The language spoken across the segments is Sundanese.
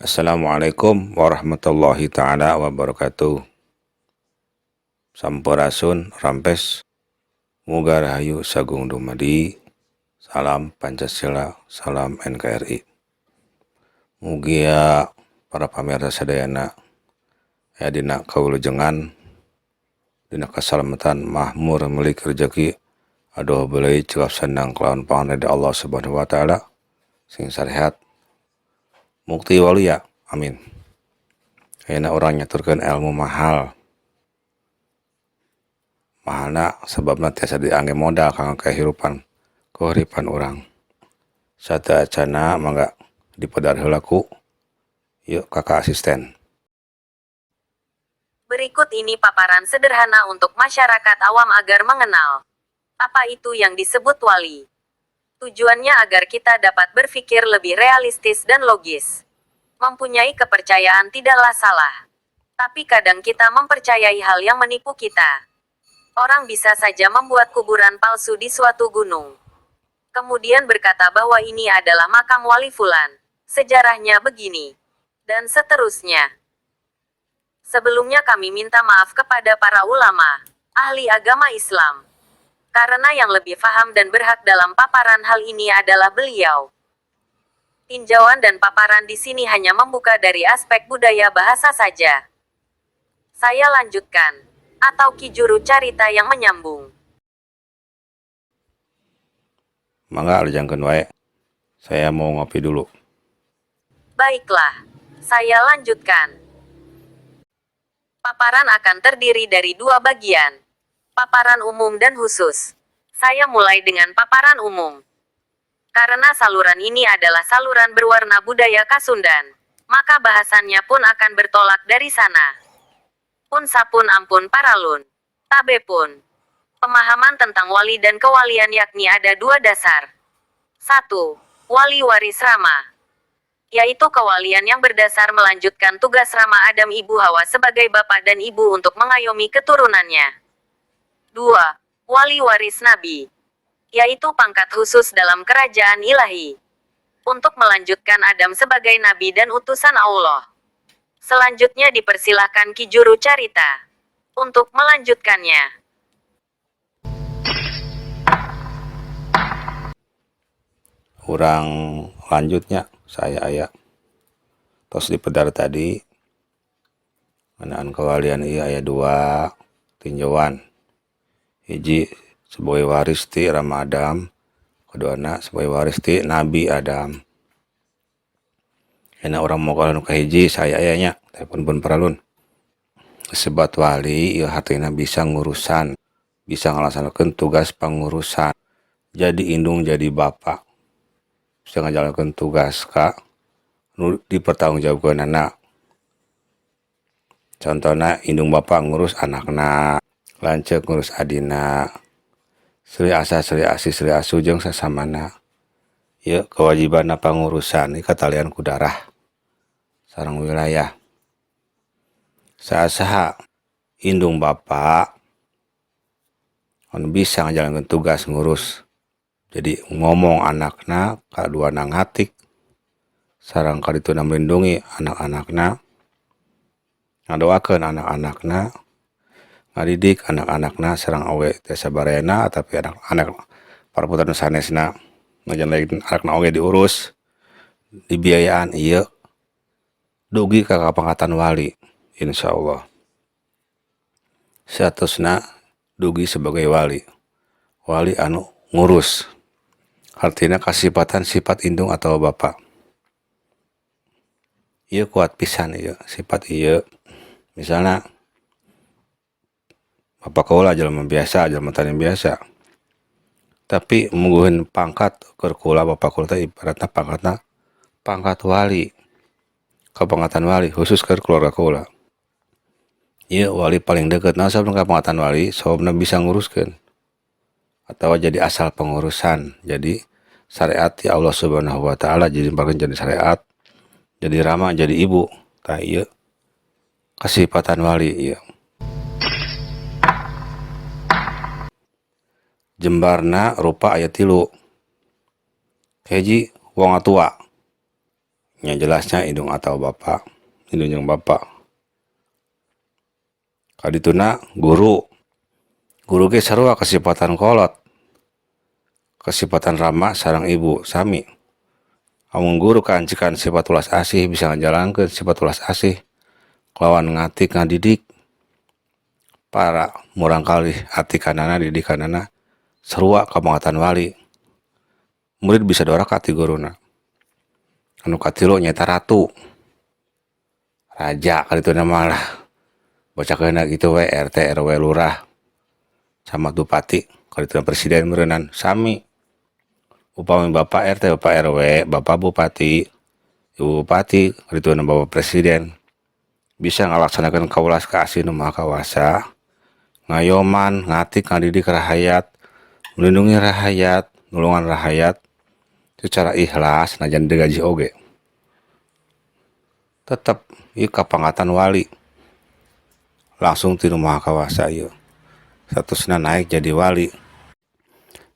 Assalamualaikum warahmatullahi taala wabarakatuh. Sampurasun, rampes, muga rahayu sagung dumadi. Salam Pancasila, salam NKRI. Mugia para pamirsa sadayana aya dina kawilujengan, dina kasalamatan, mahmur, milik rejeki, aduh beulei cekap sandang kalawan pangrida Allah Subhanahu wa taala, sing sarehat, mukti waluya, amin. Ayeuna urang nyaturkeun ilmu mahal. Mahalna sababna tiasa diangge modal kanggo kahirupan kahuripan urang. Sateuacana mangga dipedar heula ku ieu kakak asisten. Berikut ini paparan sederhana untuk masyarakat awam agar mengenal apa itu yang disebut wali. Tujuannya agar kita dapat berpikir lebih realistis dan logis. Mempunyai kepercayaan tidaklah salah. Tapi kadang kita mempercayai hal yang menipu kita. Orang bisa saja membuat kuburan palsu di suatu gunung. Kemudian berkata bahwa ini adalah makam wali fulan. Sejarahnya begini. Dan seterusnya. Sebelumnya kami minta maaf kepada para ulama, ahli agama Islam. Karena yang lebih faham dan berhak dalam paparan hal ini adalah beliau. Tinjauan dan paparan di sini hanya membuka dari aspek budaya bahasa saja. Saya lanjutkan. Atau Ki Juru Carita yang menyambung. Mangga lejangkeun wae. Saya mau ngopi dulu. Baiklah, saya lanjutkan. Paparan akan terdiri dari dua bagian. Paparan umum dan khusus. Saya mulai dengan paparan umum. Karena saluran ini adalah saluran berwarna budaya Kasundan, maka bahasannya pun akan bertolak dari sana. Pun sapun ampun paralun. Tabe pun. Pemahaman tentang wali dan kewalian yakni ada dua dasar. 1. Wali waris Rama, yaitu kewalian yang berdasar melanjutkan tugas Rama Adam Ibu Hawa sebagai bapak dan ibu untuk mengayomi keturunannya. 2. Wali waris Nabi, yaitu pangkat khusus dalam kerajaan ilahi, untuk melanjutkan Adam sebagai nabi dan utusan Allah. Selanjutnya dipersilahkan Ki Juru Carita untuk melanjutkannya. Urang lanjutnya saya aya tos dipedar tadi ngeunaan kewalian ieu aya dua tinjauan, hiji sebagai waris ti Rama Adam, kaduana sebagai waris ti Nabi Adam. Ayeuna urang moga nu kahiji saya aya nya telepon pun paralun. Sebat wali ieu hartina bisa ngurusan, bisa ngalaksanakeun tugas pangurusan, jadi indung, jadi bapa, bisa ngajalankeun tugas ka nu dipertanggungjawabkeunana. Contohna indung bapa ngurus anakna, lanceuk ngurus adina, silih asah, silih asih, silih asuh jeung sasamana. Ieu kewajibanna pangurusan ieu katalian ku darah sareng wilayah. Saha-saha indung bapa anu bisa ngajalankeun tugas ngurus, jadi ngomong anakna, kaduana ngatik, sareng kadituna melindungi anak-anakna, ngadoakeun anak-anakna, ngadidik anak-anakna sareng oge tiasa barayana tapi anak-anak para putra nu sanesna najan lain anakna oge diurus, dibiayaan, ieu dugi ka kapangkatan wali insyaallah. Statusna dugi sebagai wali, wali anu ngurus, artina kasipatan sifat indung atau bapa. Ieu kuat pisan ieu sifat ieu. Misalna bapa kaula jelema biasa, jelema tani biasa, tapi mungguheun pangkat keur kula, bapa kula teh ibaratna pangkatna pangkat wali, kapangkatan wali khusus keur keluarga kula. Ieu wali paling deukeut. Naon sababna kapangkatan wali? Sababna bisa nguruskeun atawa jadi asal pengurusan, jadi syariat ti Allah Subhanahu wa taala, jadi jadi syariat, jadi rama, jadi ibu. Tah, ieu kasipatan wali ieu. Jembarna rupa aya tilu. Hiji, wong tua. Nya jelasnya indung atau bapak, indung jeung bapak. Kadituna guru, guru ge sarua kasipatan kolot, kasipatan rama sareng ibu sami. Amun guru kaancikan sifat welas asih, bisa ngajalankeun sifat welas asih kalawan ngatik ngadidik para murangkalih atikanana, didikanana, sarua kapangkatan wali. Murid bisa doraka ti guruna. Anu katilu nyaeta ratu, raja kadituna mah lah, bacakeunna kitu we RT, RW, lurah, camat, bupati, kadituna presiden meureunan sami. Upami bapak RT, bapak RW, bapak bupati, ibu bupati, kadituna bapak presiden bisa ngalaksanakeun kawelas kaasih Nu Maha Kawasa, ngayoman, ngatik, ngadidik rahayat, melindungi rahayat, nulungan rahayat secara ikhlas najan digaji oge. Tetep ieu kapangkatan wali langsung ti Nu Maha Kawasa ieu. Statusna naik jadi wali.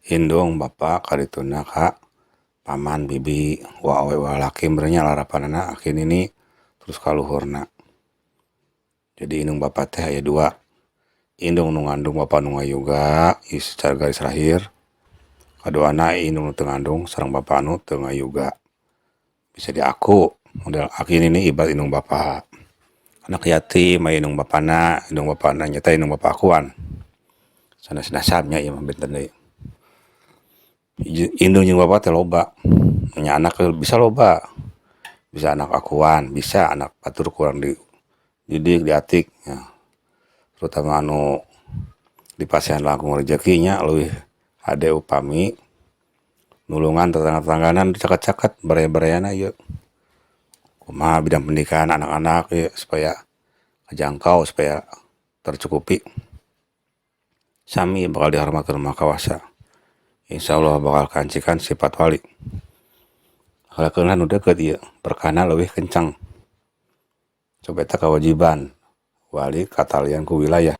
Indung, bapa, kadituna ka paman, bibi, wa awe wa laki meureun nya larapanana, aki nini, terus ka luhurna. Jadi indung bapa teh aya dua. Indung nu ngandung, bapa nu ngayuga ieu secara garis lahir. Kaduana indung nu teu ngandung sareng bapa anu teu ngayuga. Bisa diaku model aki nini ibarat indung bapa. Anak yatim aya indung bapana, indung bapana nyaeta indung bapa akuan. Sanes nasabnya ieu mah benten deui. Indung jeung bapa teh loba, nya anak bisa loba. Bisa anak akuan, bisa anak batur kurang dididik, diatik nya. Terutama anu dipasihan langkung rejeki nya, leuwih hade upami nulungan tetangga-tetangganan caket-caket baraya-barayana ieu. Kumaha bidang pendidikan anak-anak ieu supaya kajangkau, supaya tercukupi. Sami bakal dihormat ku Maha Kawasa. Insyaallah bakal kancikan sifat wali. Kalakeun nu deukeut ieu berkahna leuwih kencang. Coba eta kewajiban wali katalian ku wilayah.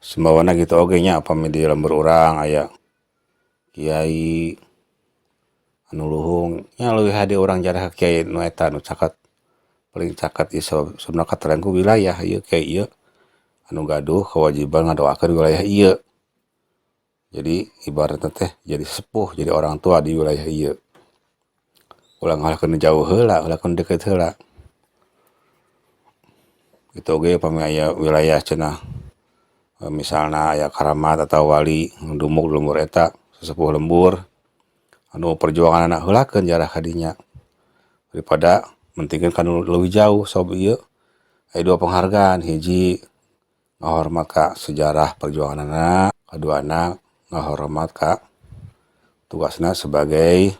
Sumbawana kitu oge nya, upami di lembur urang aya kiai anu luhung nya, leuwih hade urang jarah ka kiai nu eta nu caket, paling caket ieu, sababna katalian ku wilayah ieu. Kiai ieu anu gaduh kewajiban ngadoakeun wilayah ieu. Jadi ibaratna teh jadi sepuh, jadi orang tua di wilayah ieu. Ulah ngalahkeun jauh heula, ulah deukeut heula. Kitu oge upami aya wilayah cenah, misalna aya karamat atau wali nu dumuk di lembur eta, sesepuh lembur anu perjuanganna, heulakeun jarah ka dinya daripada mentingkeun ka nu leuwih jauh. Sabab ieu aya dua penghargaan: hiji, ngahormat ka sejarah perjuanganna, kaduana ngahormat ka tugasna sebagai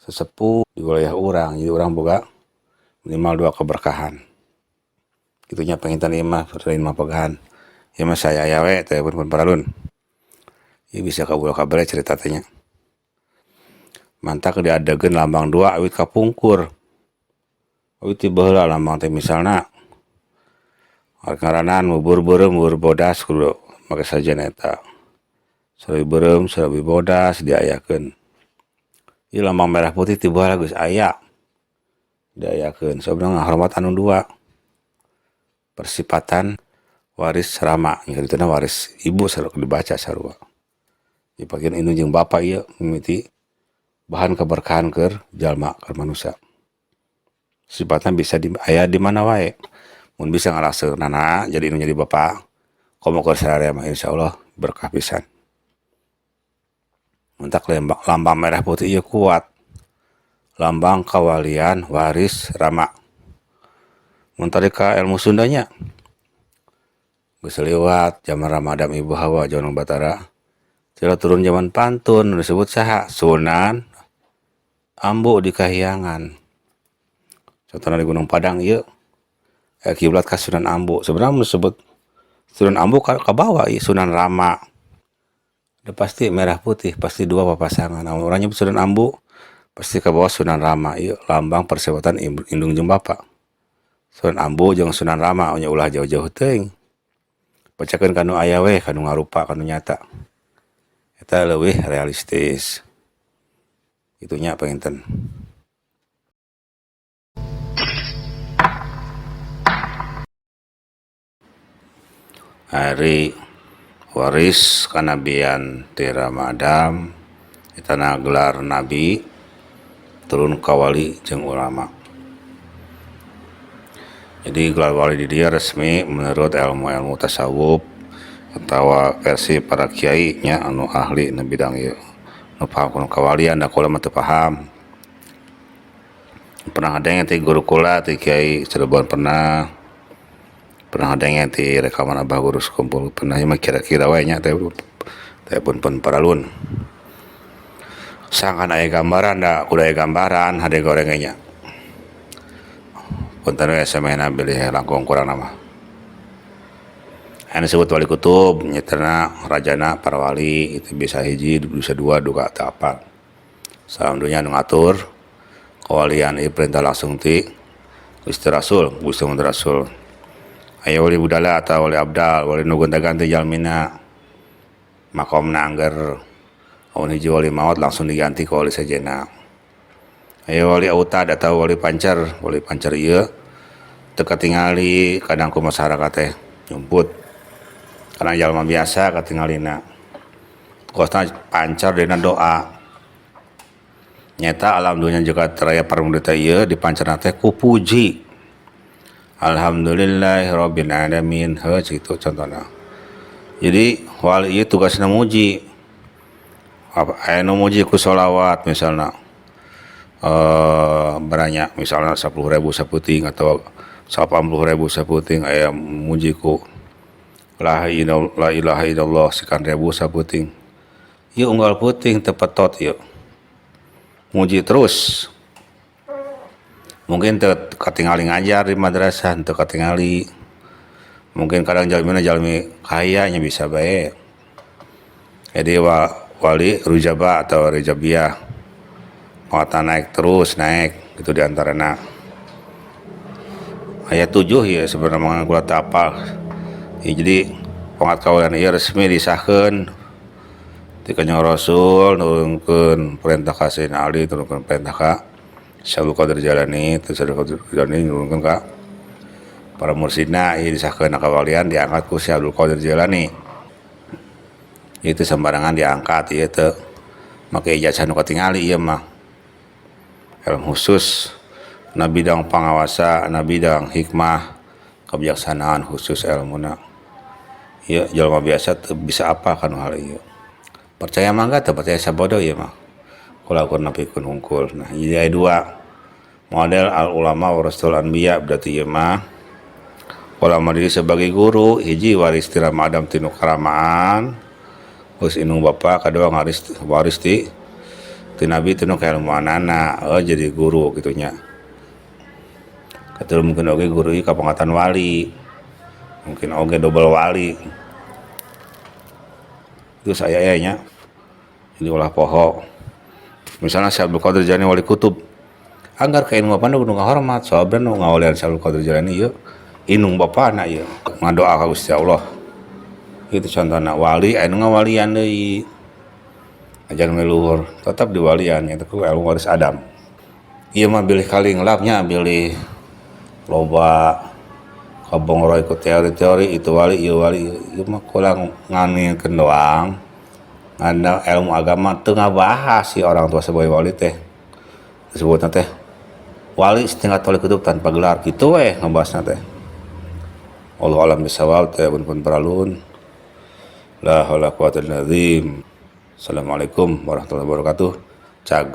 sesepuh di wilayah urang. Jadi urang boga minimal dua keberkahan kitu nya. Panginten ieu mah lain mah pegahan, ieu mah saya aya we teh pun paralun ieu bisa kabul kabeh cerita teh nya. Mantak diadegeun lambang dua awit kapungkur, awit ti baheula lambang teh. Misalna ngaranan bubur beureum, bubur bodas, kudu make sajen eta serabi beureum, serabi bodas diayakeun. Ieu lambang merah putih ti baheula geus aya diayakeun, sababna ngahormat anu dua persipatan waris rama dituna waris ibu, sarua dibaca, sarua dipakeun indung jeung bapa. Ieu mimiti bahan keberkahan keur jalma, keur manusia. Sifatna bisa di, aya di mana wae. Mun bisa ngalaksanakeunana jadi indung, jadi bapa, komo keur sararea mah insyaallah berkah pisan. Matak lambang merah putih ieu kuat, lambang kawalian waris rama. Mun tadi ka ilmu Sundanya geus liwat zaman Rama Adam, Ibu Hawa, zaman Batara. Tila turun zaman pantun disebut saha? Sunan Ambu di Kahyangan. Contohnya di Gunung Padang ieu kiblat ka Sunan Ambu. Sebenarnya disebut Sunan Ambu ka bawah ieu Sunan Rama. Udah pasti merah putih, pasti dua papasangan. Nah, orang nyebut Sunan Ambu pasti ke bawah Sunan Rama. Ieu lambang persebatan indung jeung bapa. Sunan Ambu jeung Sunan Rama nya, ulah jauh-jauh teuing. Bacakeun kanu aya we, kanu ngarupa, kanu nyata. Eta leuwih realistis. Itunya panginten. Ari waris kanabian ti Rama Adam etana gelar nabi turun ka wali jeung ulama. Jadi gelar wali di dieu resmi menurut ilmu-ilmu tasawuf atawa versi para kiai nya anu ahli na bidang ieu. Nu paham kana kawalian da kula mah teu paham. Pernah ngadenge ti guru kula ti Kiai Cirebon pernah. Pernah ngadenge ti rekaman Abah Guru Sekumpul pernah ieu mah kira-kira we nya teh pun paralun. Sangkan aya gambaran da kudu aya gambaran hade goreng nya. Punten we samehna bilih langkung kurang mah. Anu disebut wali kutub nyatana rajana para wali itu bisa hiji bisa dua duka teu apal. Salam dunya nu ngatur kawalian ieu perintah langsung ti Gusti Rasul, Gusti Rasul. Aya wali budala atau wali abdal, wali nu gonta-ganti jalmina. Makomna angger amun hiji wali maot langsung diganti ku wali sejenna. Aya wali autad atau wali pancer ieu teu katingali kadang ku masyarakat teh nyumput. Karena jalma biasa katingalina. Kosna pancer dina doa. Nyata alam dunya jagat raya parmudita ieu dipancerna teh ku puji. Alhamdulillahirabbil alamin. Heuh kitu contohna. Jadi wali ieu tugasna muji. Aya nu muji ku sholawat misalna. Banyak misalna 10.000 saputing atau 80.000 saputing aya muji ku la ilaha illallah sekian ribu saputing. Ieu unggal puting teu petot ieu. Muji terus. Mungkin teu katingali ngajar di madrasah, teu katingali. Mungkin kadang jalmina jalmi kaya nya bisa bae. Jadi wali rujaba atau rujabiyah kota naik terus naik gitu diantarana. Ayat 7 ya sebenarnya mah kula teu apal. Ya, jadi pangkat kawalian ieu resmi disahkeun ti Kanjeng Rasul nurunkeun perintah ka Sayyidina Ali, nurunkeun perintah ka Syekh Abdul Qadir Jailani, terus Syekh Abdul Qadir Jailani nurunkeun ka para mursidna ieu disahkeun kawalian diangkat ku Syekh Abdul Qadir Jailani. Itu sembarangan diangkat ieu teu make ijazah nu katingali ieu mah. Ilmu khusus na bidang pangawasa, na bidang hikmah, kebijaksanaan khusus ilmuna. Ieu jelema biasa teu bisa apa kana hal ieu. Percaya mangga teu percaya sabodo ieu mah. Kula ukur napikeun hungkul. Nah, jadi aya dua model al ulama warasatul anbiya berarti ieu mah ulama diri sebagai guru hiji waris ti Rama Adam tinu karamaan geus indung bapa kadua ngaris waris ti nabi tinu kailmuanana jadi guru kitu nya. Katilu mungkin oge guru ieu kapangkatan wali. Mungkin oge double wali. Itu saya aya nya. Jadi ulah poho. Misalnya Syekh Abdul Qadir Jailani wali kutub. Anggar ka indung bapana kudu ngahormat soalna nu ngawalian Syekh Abdul Qadir Jailani ieu indung bapana ieu ngadoa ka Gusti Allah. Itu contohna wali aya nu ngawalian deui. Ajar luhur tetap diwalian eta ku ilmu waris Adam. Ieu mah bilih kalinglap nya bilih loba kabongroy ku teori-teori itu wali ieu wali ieu mah kurang nganikeun doang. Ngandang ilmu agama teu ngabahas si orang tua sebagai wali teh. Disebutna teh wali setingkat wali kutub tanpa gelar kitu we ngabahasna teh. Wallahu alam bisawab teh pun paralun. La haula quwata illa billah. Assalamualaikum warahmatullahi wabarakatuh. Cag.